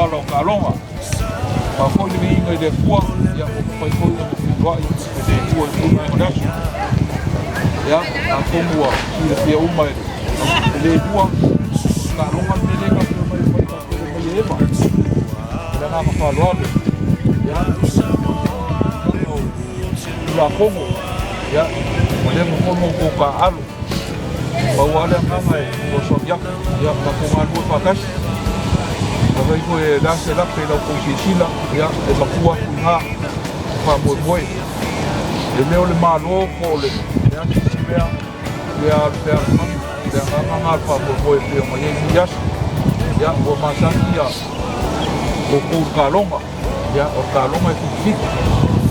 ala o taaloga. Faafoi le viiga i le Atua, ia ua mafai foi ona feiloai e le Atua i lenei vaega o le aso. Ia, atonu ua silafia uma e le lua, o taaloga le mea lea tatou te omai e fai, tatou te le omai e eva. Ma le agaga faaaloalo. Ia, o Tulafono, ia, ua leva foi ona outou taaalo. Pau lava le agaga e fesoasoani atu, ia tatou galulue faatasi. Afai foi e le a se lape i la outou silasila, ia e matua atu i ina le faamoemoe. E le o le Malo po o le a se isi mea, ia alu pea le manu, le agaga lena o le faamoemoe e pei ona i ai lenei aso. Ia ua masani ia outou i le taaloga, ia o le taaloga e fitifiti.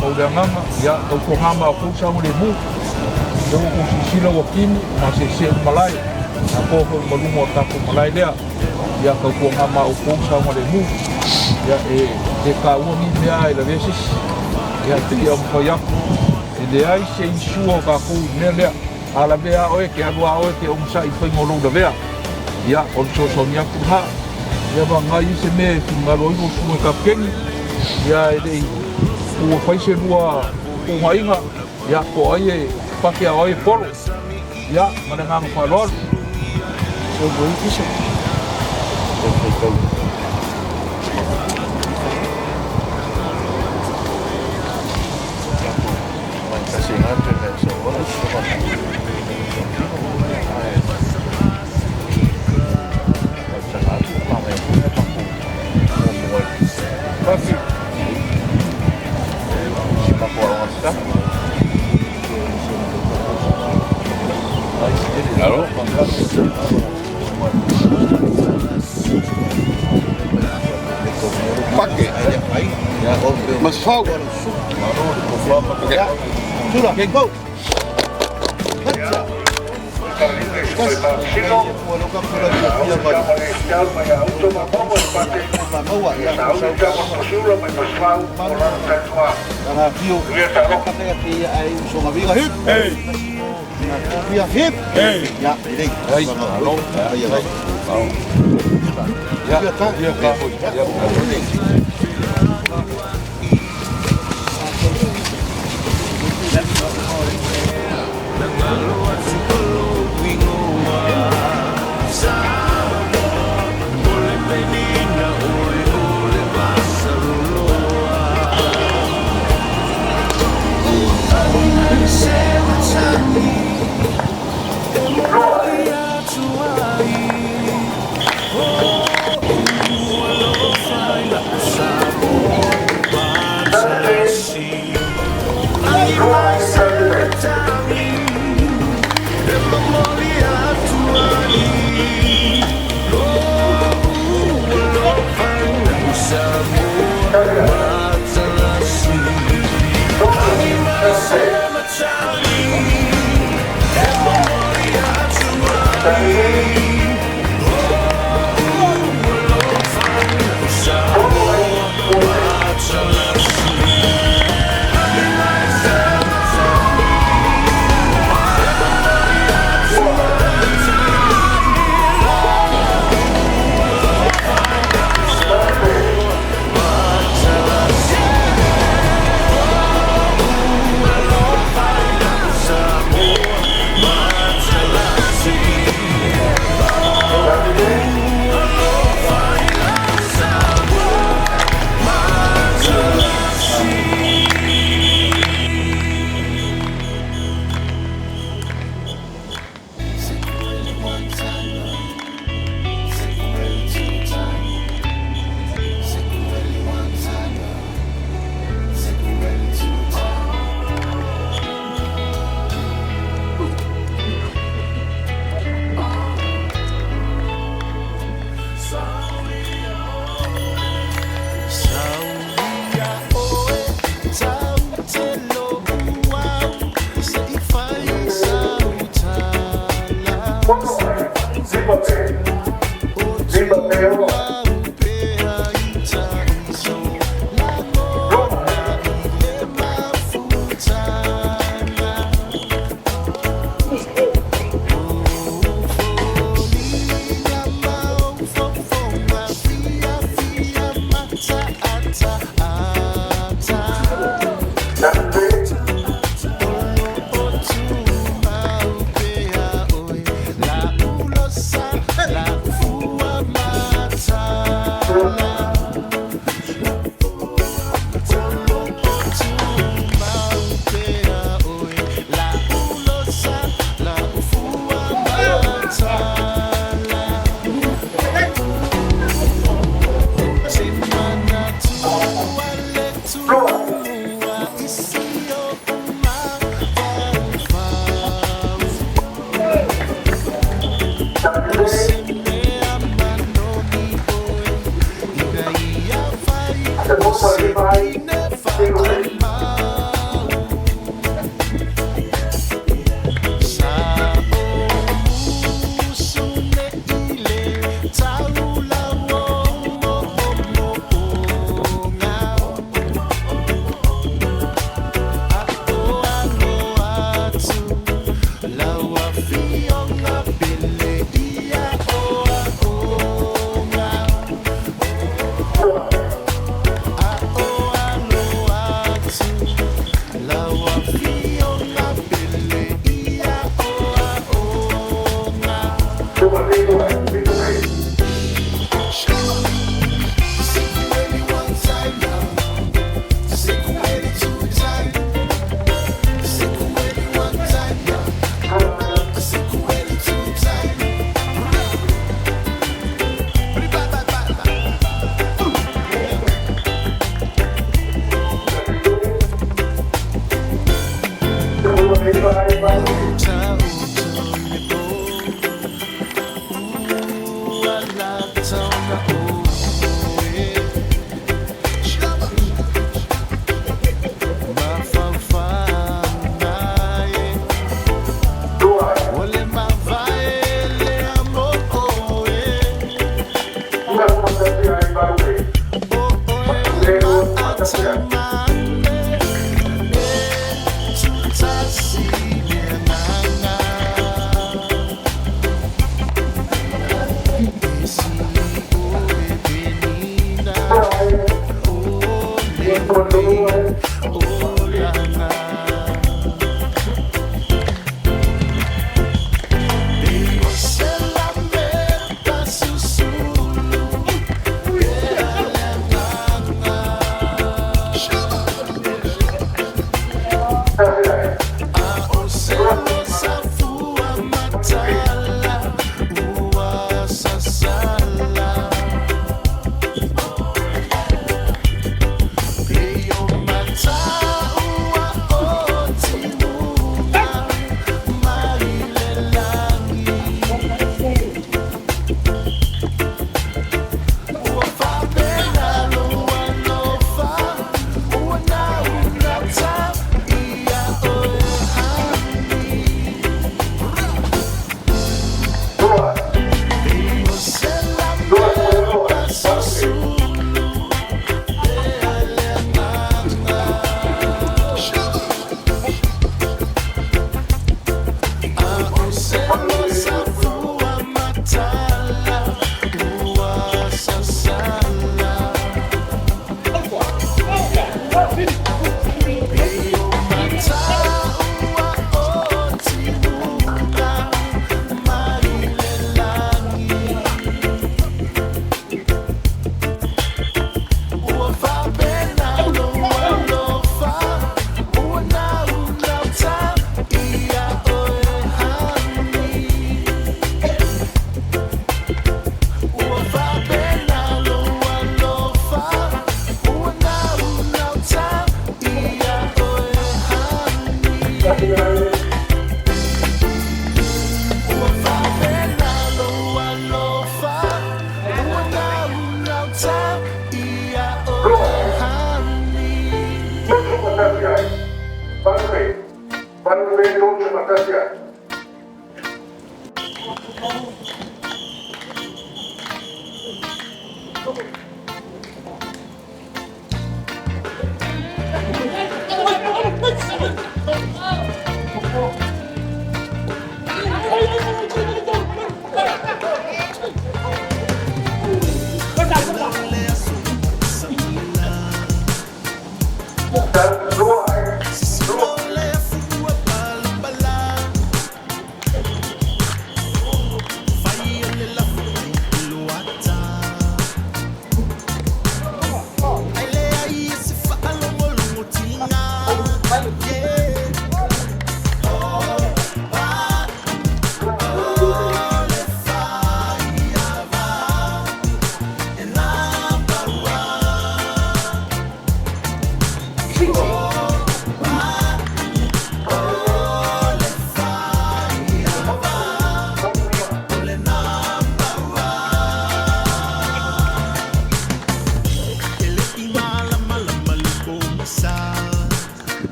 Pau le agaga, ia tautuana ma outou saogalemu. Lea ua outou silasila ua timu ma seesee le malae, atoa foi ma luga o le tatou malae lea. Ia tautuana ma outou saogalemu. Ia e le taua ni mea e lavea se isi. Ia e pei ona fai atu, e leai se insure o tatou i le mea lea. A lavea lava oe, e te alu lava oe e te onosai i le faiga o lou lavea. Ia, o le fesoasoani atu lena. Ia vagana ai se mea e finagalo ai lou susuga i kaputeni, ia e le i ua fai se lua tuuaiga, ia po o ai e pake a o ai e polo. Ia, ma le agaga faaaloalo. Pake. Masfau. Okay. Go.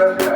Mea lea.